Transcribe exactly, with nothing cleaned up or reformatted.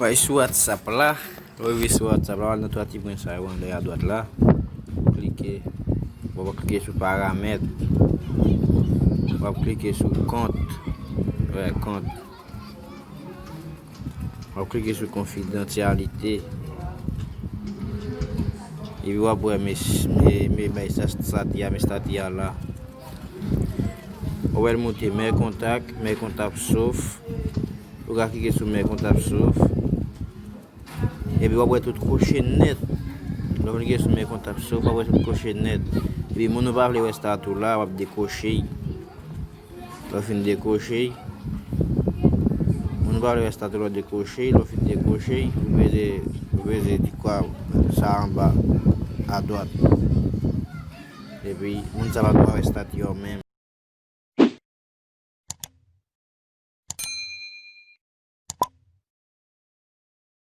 Paj sou WhatsApp la. Ou rive sou WhatsApp la, w al nan twa ti pwen sa yo anlè adwat la. Klike. W ap klike sou paramèt. W ap klike sou kont. Wè, kont. W ap klike sou konfidansyalite. Epi w ap wè men, men, men bay sa estati a, men estati a la. Ou wè l moute men kontak, men kontak sof. Ou ka klike sou men kontak sof. Epi w ap wè tout kwoche nèt. Lè w klike sou men kontak sof, w ap wè tout kwoche nèt. Epi moun ou pa vle wè estati w la, w ap dekwoche l. Lè w fin dekwoche l, moun ou pa vle wè estati w la, w dekwoche l. Lè w fin dekwoche l, ou peze, ou peze ti kwa sa anba adwat. Epi moun sa pa dwe wè estati w menm.